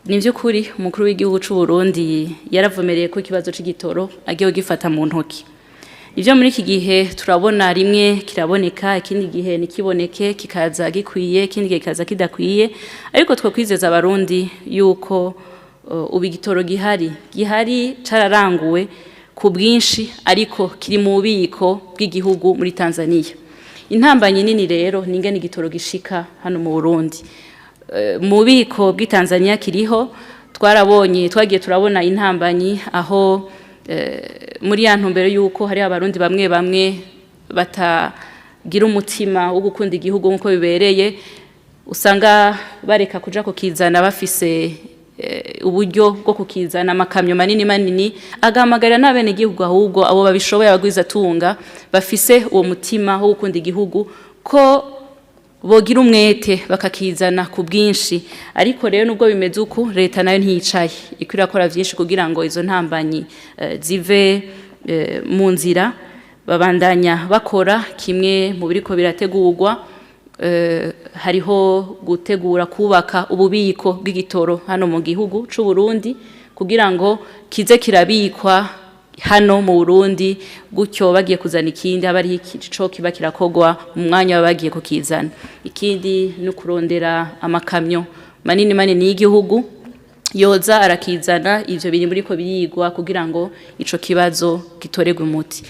Ni by'ukuri, umukuru w'igihugu c'u Burundi yaravumereye ko ikibazo c'igitoro agiye gifata mu ntoki. Ivyo muri iki gihe turabona, rimwe kiraboneka, ikindi gihe ntikiboneke, kikaza gikwiye, ikindi gihe kikaza kidakwiye. Ariko twe kwizeza Abarundi yuko ubu igitoro gihari, gihari cararanguwe ku bwinshi, ariko kiri mu bubiko bw'igihugu muri Tanzania. Intambanyi nini rero ni ingene igitoro gishika hano mu Burundi. Mu bubiko bw'i Tanzania kiriho. Twarabonye, twagiye turabona intambanyi aho muri ya ntumbero yuko hari Abarundi bamwe bamwe batagira umutima wo gukunda igihugu nk'uko bibereye, usanga bareka kuja kukizana bafise uburyo bwo kukizana, amakamyo manini manini, agahamagarira n'abene igihugu, ahubwo abo babishoboye, abagwizatunga bafise uwo mutima wo gukunda igihugu, ko bogira umwete bakakizana ku bwinshi. Ariko rero, nubwo bimeze uku, leta nayo ntiyicaye, iko irakora vyinshi kugira ngo izo ntambanyi zive mu nzira. Babandanya bakora. Kimwe mu biriko birategurwa, hariho gutegura kubaka ububiko bw'igitoro hano mu gihugu c'u Burundi, kugira ngo kize kirabikwa hano mu Burundi, gutyo bagiye kuzana ikindi aba ari ico kiba kirakogwa mu mwanya baba bagiye kukizana. Ikindi ni kurondera amakamyo manini manini y'igihugu yoza arakizana. Ivyo biri muriko birigwa kugira ngo ico kibazo gitoregwe umuti.